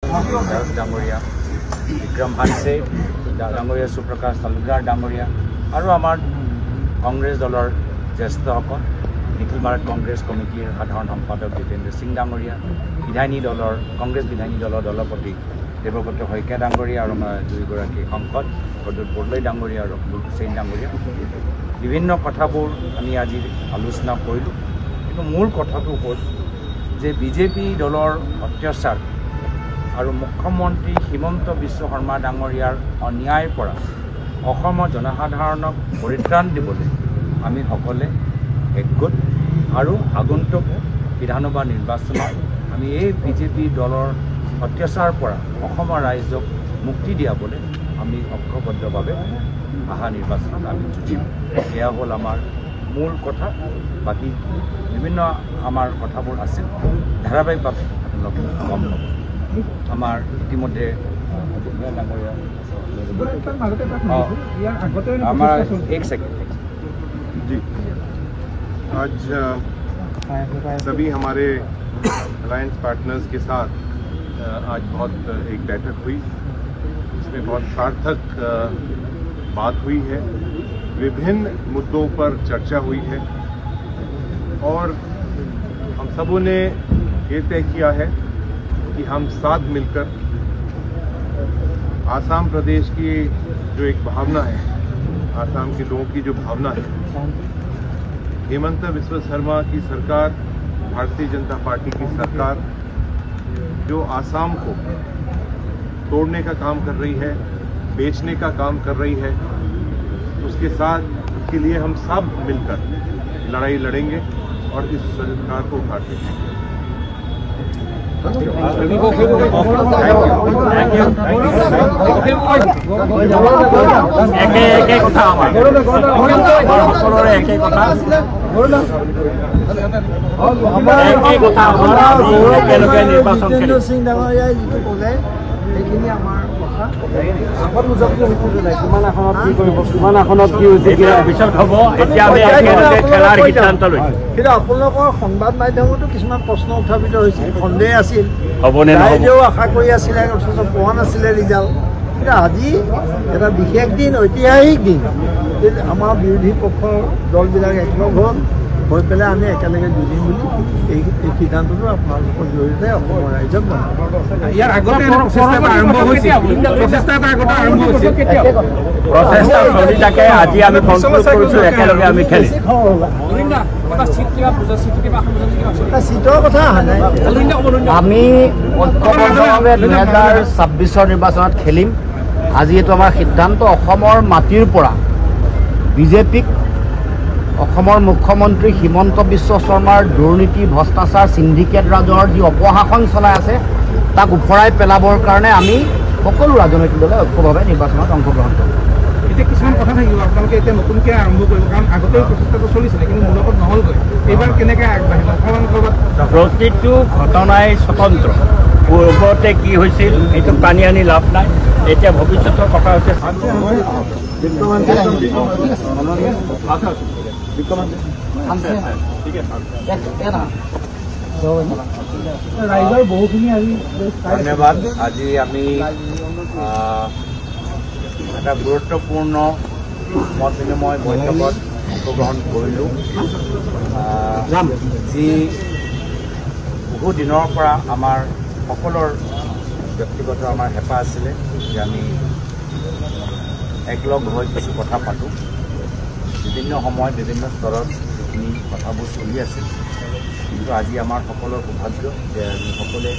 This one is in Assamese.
ডাঙৰীয়া, বিক্ৰম হানছে ডাঙৰীয়া, সুপ্ৰকাশ তালুকদাৰ ডাঙৰীয়া আৰু আমাৰ কংগ্ৰেছ দলৰ জ্যেষ্ঠসকল, নিখিল ভাৰত কংগ্ৰেছ কমিটিৰ সাধাৰণ সম্পাদক জিতেন্দ্ৰ সিং ডাঙৰীয়া, বিধায়িনী দলৰ কংগ্ৰেছ বিধায়িনী দলৰ দলপতি দেৱব্ৰত শইকীয়া ডাঙৰীয়া আৰু আমাৰ দুয়োগৰাকী সাংসদ প্ৰদ্যুৎ বৰদলৈ ডাঙৰীয়া আৰু ৰকিবুল হুছেইন ডাঙৰীয়া। বিভিন্ন কথাবোৰ আমি আজি আলোচনা কৰিলোঁ। কিন্তু মূল কথাটো হ'ল যে বিজেপি দলৰ অত্যাচাৰ আৰু মুখ্যমন্ত্ৰী হিমন্ত বিশ্ব শৰ্মা ডাঙৰীয়াৰ অন্যায়ৰ পৰা অসমৰ জনসাধাৰণক পৰিত্ৰাণ দিবলৈ আমি সকলোৱে একগোট আৰু আগন্তুক বিধানসভা নিৰ্বাচনত আমি এই বিজেপি দলৰ অত্যাচাৰৰ পৰা অসমৰ ৰাইজক মুক্তি দিয়াবলৈ আমি ঐক্যবদ্ধভাৱে অহা নিৰ্বাচনত আমি যুঁজিম। এয়া হ'ল আমাৰ মূল কথা। বাকী বিভিন্ন আমাৰ কথাবোৰ আছিল, ধাৰাবাহিকভাৱে আপোনালোকে গম পাব। আমাৰ ইতিমধ্যে ডাঙৰীয়া আমাৰ এক ছেকেণ্ড जी, आज सभी हमारे अलायंस पार्टनर्स के साथ आज बहुत एक बैठक हुई, इसमें बहुत सार्थक बात हुई है, विभिन्न मुद्दों पर चर्चा हुई है और हम सबों ने ये तय किया है कि हम साथ मिलकर आसाम प्रदेश की जो एक भावना है, आसाम के लोगों की जो भावना है, हेमंत बिस्व शर्मा की सरकार, भारतीय जनता पार्टी की सरकार जो आसाम को तोड़ने का काम कर रही है, बेचने का काम कर रही है, उसके साथ उसके लिए हम सब मिलकर लड़ाई लड़ेंगे और इस सरकार को उखाड़ देंगे। একে একে কথা, আমাৰ সকলোৰে একে কথা, একে কথা। আমি একেলগে নিৰ্বাচন খেলিম। সিং ডাঙৰীয়াই যিটো ক'লে সেইখিনি আমাৰ কথা। কিমান আসনত কি কৰিব, কিমান আসনত কি হৈছে পিছত হ'ব। এতিয়া আমি একেলগে খেলাৰ সিদ্ধান্ত লৈছোঁ। কিন্তু আপোনালোকৰ সংবাদ মাধ্যমতো কিছুমান প্ৰশ্ন উত্থাপিত হৈছিল, সন্দেহ আছিল হ'বনে নহ'ব, ৰাইজেও আশা কৰি আছিলে, অথচ পোৱা নাছিলে ৰিজাল্ট। কিন্তু আজি এটা বিশেষ দিন, ঐতিহাসিক দিন, আমাৰ বিৰোধী পক্ষৰ দলবিলাক একলগ হ'ল, হৈ পেলাই আমি একেলগে যুঁজিম বুলি এই সিদ্ধান্তটো আপোনালোকৰ জৰিয়তে অসমৰ ৰাইজক জনাম। ইয়াৰ আগতে প্ৰচেষ্টা চলি থাকে। আজি আমি কনক্লুড কৰিছোঁ, একেলগে আমি খেলিম। চিটৰ কথা অহা নাই। আমি ঐক্যবদ্ধভাৱে 2026ৰ নিৰ্বাচনত খেলিম। আজি এইটো আমাৰ সিদ্ধান্ত। অসমৰ মাটিৰ পৰা বিজেপিক, অসমৰ মুখ্যমন্ত্ৰী হিমন্ত বিশ্ব শৰ্মাৰ দুৰ্নীতি, ভ্ৰষ্টাচাৰ, চিণ্ডিকেট ৰাজৰ যি অপশাসন চলাই আছে তাক ওফৰাই পেলাবৰ কাৰণে আমি সকলো ৰাজনৈতিক দলে ঐক্যভাৱে নিৰ্বাচনত অংশগ্ৰহণ কৰিম। এতিয়া কিছুমান কথা থাকিব, আপোনালোকে এতিয়া নতুনকৈ আৰম্ভ কৰিব, কাৰণ আগতেও প্ৰচেষ্টাটো চলিছিলে কিন্তু মূলকত নহ'লগৈ, এইবাৰ কেনেকৈ আগবাঢ়িব? অকণমান ক'ৰবাত প্ৰতিটো ঘটনাই স্বতন্ত্ৰ। পূৰ্বতে কি হৈছিল সেইটো টানি আনি লাভ নাই। এতিয়া ভৱিষ্যতৰ কথা হৈছে। ৰাইজৰ বহুখিনি আজি ধন্যবাদ। আজি আমি এটা গুৰুত্বপূৰ্ণ মত বিনিময় বৈঠকত অংশগ্ৰহণ কৰিলোঁ, যি বহু দিনৰ পৰা আমাৰ সকলৰ ব্যক্তিগত আমাৰ হেঁপাহ আছিলে যে আমি একলগ হৈ কিছু কথা পাতোঁ। বিভিন্ন সময়ত বিভিন্ন স্তৰত যিখিনি কথাবোৰ চলি আছিল, কিন্তু আজি আমাৰ সকলৰ সৌভাগ্য যে আমি সকলোৱে